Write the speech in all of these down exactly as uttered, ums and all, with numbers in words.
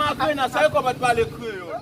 Makrena, sa yo kòmanse pale kreyòl.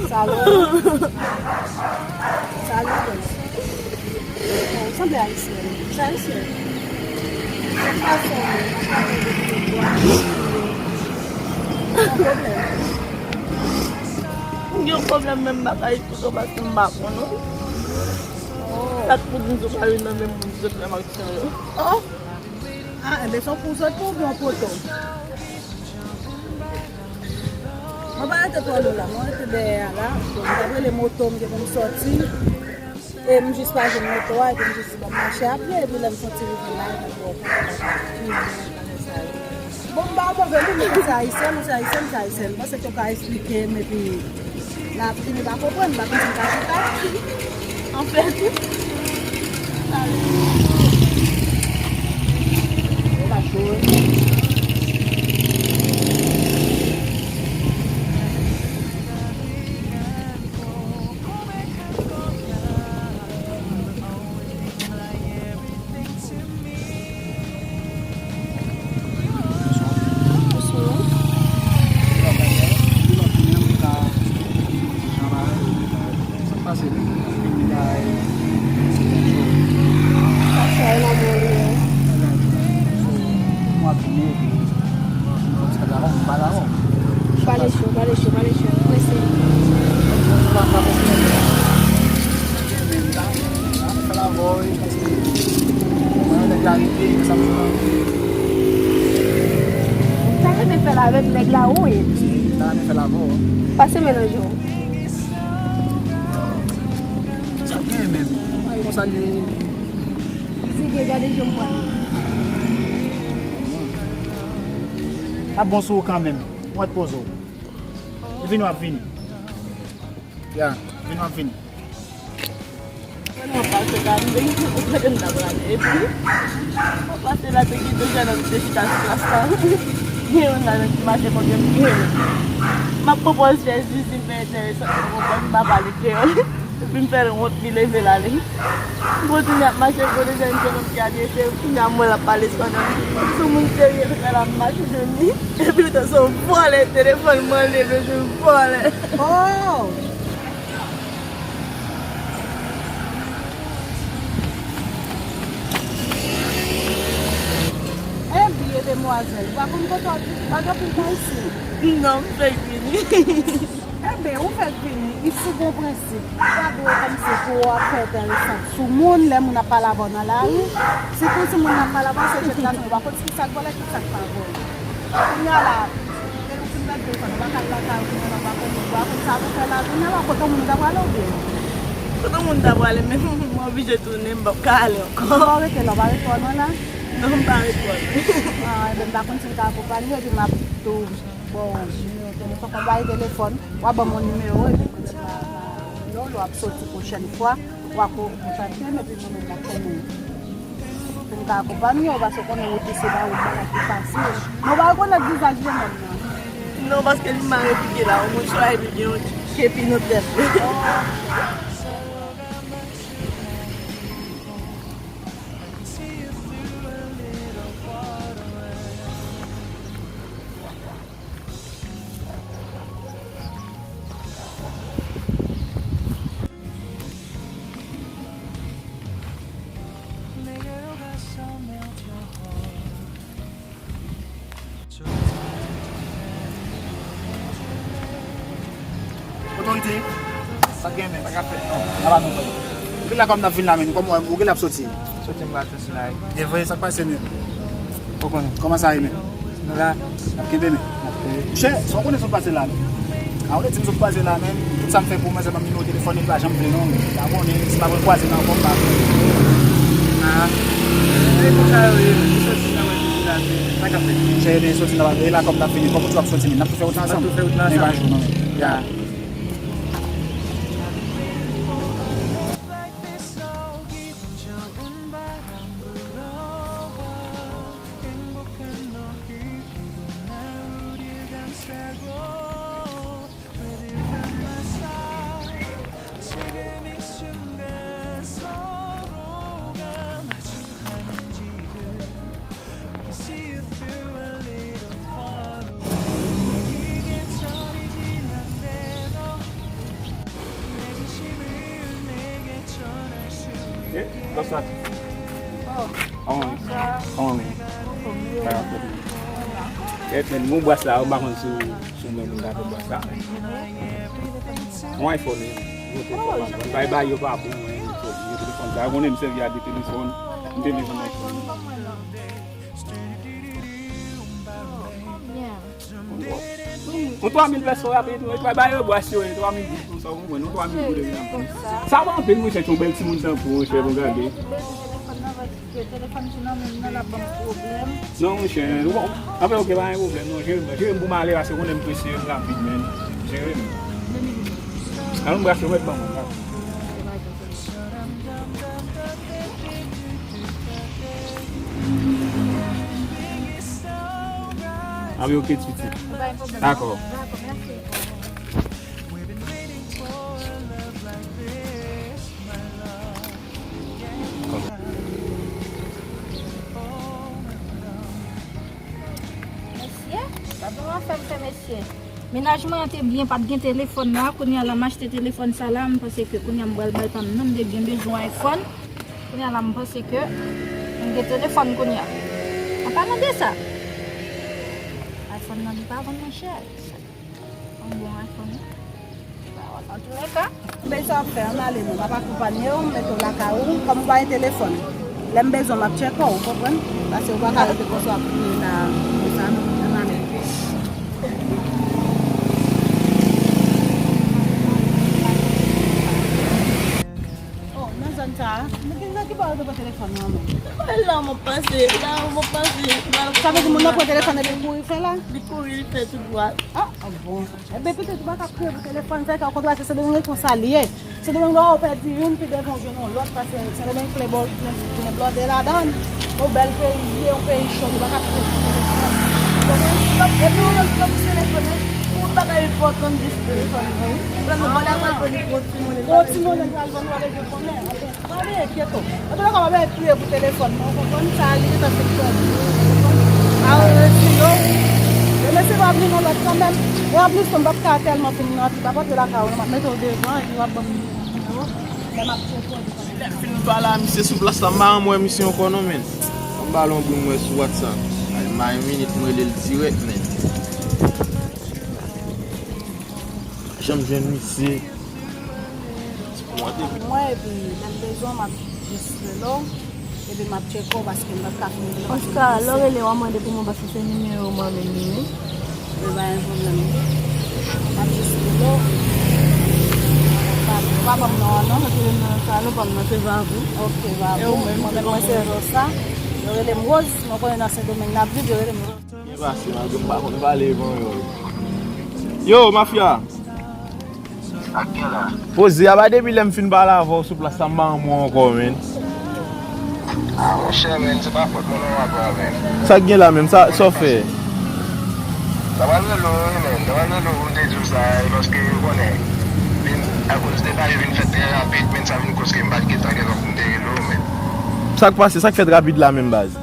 Salòp. Salòp. Bon, ou sanble ayisyen. Ou se ayisyen? Yon fason, yon pwoblèm. M gen pwoblèm menm bak Ayiti tou paske m pa konnen. Oh. Sa k pou di m sou pa youn nan menm moun ki sot menm ak chan yo. Oh. Ah, enben, se yon pou zòt pou yon poto. Mwen pa rete twò lwen la, mwen rete dèyè a la. Bon, m t ap rele moto, m te konn sòti. E m jis pa jwenn moto a, epi m jis di, bon, m mache a pye, epi lè m sòti rive la, epi bon, bon, m pa yon move moun, mwen se ayisyen, mwen se ayisyen, mwen se ayisyen. M panse ke w ka esplike m, epi la fini pa konprann, m pa konn si m ka chita. Anfèt, Pale cho, pale cho, pale cho. Prese. Sa renmen fè l avèk nèg la, wi. Sa renmen fè l avè w. Pase men nan je w. Sa gen menm. Ay, konsa li ye. Zigwe, gade je m pral. Sa bon sou ou kanmenm. Mwen poze w. Vini w ap vini. Ya, vini w ap vini. Mwen pase la, m te gen kote m t ap prale. Epi, mwen pase la, te gen de jèn òm ki te chita sou plas la. Gen youn ladan ki mache kontre m, gen. M ap pran pòz fè zizi, m fè enteresan, m konprann, m pa pale kreyòl. Epi m fè l wont, li leve l ale. M kontinye ap mache, m konn deja yon jèn òm ki alyese, kounye a m wè l ap pale espanyòl. Se yon moun serye, l fè l ap mache jwenn li. Epi li te se yon vòlè, telefòn mwen, li te se yon vòlè. Oh! Ebyen, demwazèl, ou pa konn kote w ap viv, pa gen anpil Ayisyen. Non, m fèk vini. Enben, ou fèk vini. Isit gen yon prensip, ou pa dwe kòmsi pou w ap fè enteresan sou moun lè moun ap pale avè w nan lari. Sitou si moun nan ap pale avè w, se jèt la, ou pa konn ki sa k vòlè, ki sa k pa vòlè. Kounye a la, lè nou fin pèdi telefòn, nou pa ka al lakay ou, kounye a la, ou pa konn, ou pa konn sa pou fè la, kounye a la, kote moun ta prale oubyen? Kote moun ta prale, men m oblije tounen, m p ap ka ale ankò. Ou pa rete la, ou pa rete wè mwen la? Non, m pa rete wè mwen. Ah, enben, m pa konn si m ka akonpanye w, epi m ap tou. Bon, nimewo telefòn, kòm w pa gen telefòn, w a ban m yon nimewo, epi mwen menm m a, m a, nimewo, lè w ap soti pwochèn fwa, w a ko-, kontakte m, epi mwen menm m ap fè nou. Pou m ka akonpanye w, paske w konnen wout isi se pa wout bagay ki fasil. Men w pa rekonèt vizaj granmoun nan. Non, paske li mal repiye la, omwen chwa epi gen yon kepi nan tèt li. Otorite, sa k gen men, sa k ap fèt non. N ap atann. Ou gen la kòm n ap vin la men, kòm ou gen l ap soti. Soti m pral soti la wi. E vre, sa k pase men? Ou konnen. Kòman sa ye men? Nou la. N ap kenbe men. N ap kenbe. Monchè, sa w konnen sot pase la men. A ou te di m sot pase la men, tout sa m fè pou mwen, se ban m nimewo telefòn li, li pa janm vle non. Sa konnen, si m ap kwaze nan ankò, m pa vle. Ah. E konsa yo ye, nou soti nan wè piti la, men sa k ap fèt? Monchè, ebyen, soti nan, e la kòm n ap vini, kòm ou di w ap soti men, n ap tou fè wout la ansanm. N ap tou fè wout la ansanm. Men pa jou non men. Ya. Eh, what's up? Oh, bonsoir. Kèt men, bon bras la, ou pa konn sou, sou men moun ka fè bras la men. Yon iPhone, yon telefòn, bay bay yo pa bon, yon telefòn. Sa konnen m sèvi a de telefòn, m te bezwen iPhone. Yon twa mil pèso rapid, yon twa, ba yo bwa si yo, yon twa mil goud konsa, ou konprann, yon twa mil goud. Sa pa anpil, monchè, yon bèl timoun tankou, monchè, pou gade. Non, monchè, ou, anfen, oke, pa gen pwoblèm, non, jere m, jere m pou m ale, paske ou konnen m prese, m rapid, men, jere m. Alon, m rache, ou mèt ban mwen, rapid. Ah wi, oke, Titi. Dakò. Mesye, sa bon afè m fè mesye. Mennaj mwen an te byen, pa t gen telefòn la, kounye a la m achte telefòn sa la, m panse ke kounye a m pral bay pa m nan, m te byen bezwen iPhone. Kounye a la m panse ke m gen telefòn kounye a. An palan de sa, iPhone nan li pa vann monchè. Yon bon iPhone wi. Antouka, men sa w ap fè, ann ale non, m ap akonpanye w, m mete w lakay ou, kòm ou pa gen telefòn. Lè m bezwen w, m ap tcheke w, ou konprann? Paske ou pa ka rete konsa w ap kriye la, konsa non, ann ale. Oh, nan zòn sa a, men ki, nan ki bò yo te pran telefòn nan men? Mwen la, mwen pase, la, mwen pase. Sa vle di moun nan pran telefòn epi l kouri fè la? Li kouri, li fè tout dwat. Ah, ah, bon. Ebyen, petèt ou pa t ap kriye pou telefòn, fè ka kontra se Sendomeng konsa l ye. Sendomeng lè w pèdi youn, pi devan w jwenn yon lòt, paske Sendomeng plen bò, plen, plen blòdè ladan l. Yon bèl peyi, yon peyi cho, nou pa ka kriye pou telefòn. Epi yon lòt fwa, misye telefone, pou yon bagay enpòtan, jis telefòn mwen. Premye bagay, pral vini gwo timoun. Gwo timoun, pral vini, pral vini, konnen. Pa veye kyeto. Antouka, pa veye kriye pou telefòn nan, ou konprann sa, li gentan fin pèdi. Pa resi yo. Yo mesye pa vin yon lòt kanmenm. E anplis tou, m p ap ka tèlman fin nan ti pa pote lakay ou, non, m ap mete w devan, epi w ap ban m nimewo. Lè m ap tcheke w. Lè m fin pale a misye sou plas la, m pa janm wè misye ankò non, men. Ban m ba l yon bri m wè sou WhatsApp. Ay, m pa yon minit, m rele l dirèk, men. Janm jwenn misye. Mwen, epi lè m bezwen w, m ap jis rele w, epi m ap tcheke w paske m p ap ka fin rele w paske m prese. Oscar, lè w rele, w a mande pou mwen paske se nimewo mwen menm li ye. Men pa gen pwoblèm. M ap jis rele w. Ou pa ban m non an non. Ou pa ban m non sa, non, ban m non, se Vavou. Ok, Vavou. E ou menm, mwen menm, mwen se Rosa. Yo rele m Rose, mwen konnen nan Sendomeng n ap viv, yo rele m Rose. Byen pase, malgre m pa konn pale panyòl. Yo, mafya! Sa k gen la? Poze a, ba depi lè m fin pale avè w sou plas la, m pa wè w ankò, menn. Ah, monchè, menn, se pa fòt mwen non, papa, menn. Sa k gen la menm? Sa, sa w fè? Sa pral rele w, wi, menn. Sa pral rele w pou m te di w sa, e paske, ou konnen, vin, akoz deba yo vin fèt trè rapid, menn, sa vin koz ke m pa t gentan gen tan pou m te rele w, menn. Sa k pase? Sa k fèt rapid la menm, baz?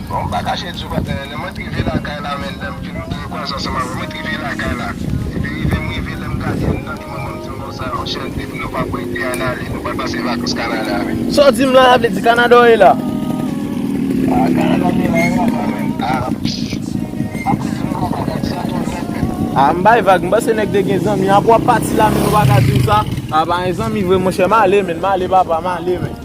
Bon, m pa kache di w, patnè, lè mwen t rive lakay la, menn, lè m fin kwaze ansanm avè w, mwen t rive lakay la. Epi rive, m rive, lè m gade anndan, ki manman m di m konsa, monchè, depi nou pa prete ann ale, nou pral pase vakans Kanada, menn. Sa w di m la, sa vle di Kanada w ye la? Ah, Kanada m ye la, wi, papa, menn. Ah, m ap rete, non, papa, m ap di sa tou nèt, menn. Ah, m bay vag, m panse nèg te gen zanmi. Apre w ap pati la, menn, ou pa ka di m sa. Ah, pa gen zanmi vre, monchè, m ale, menn, m ale, papa, m ale, menn.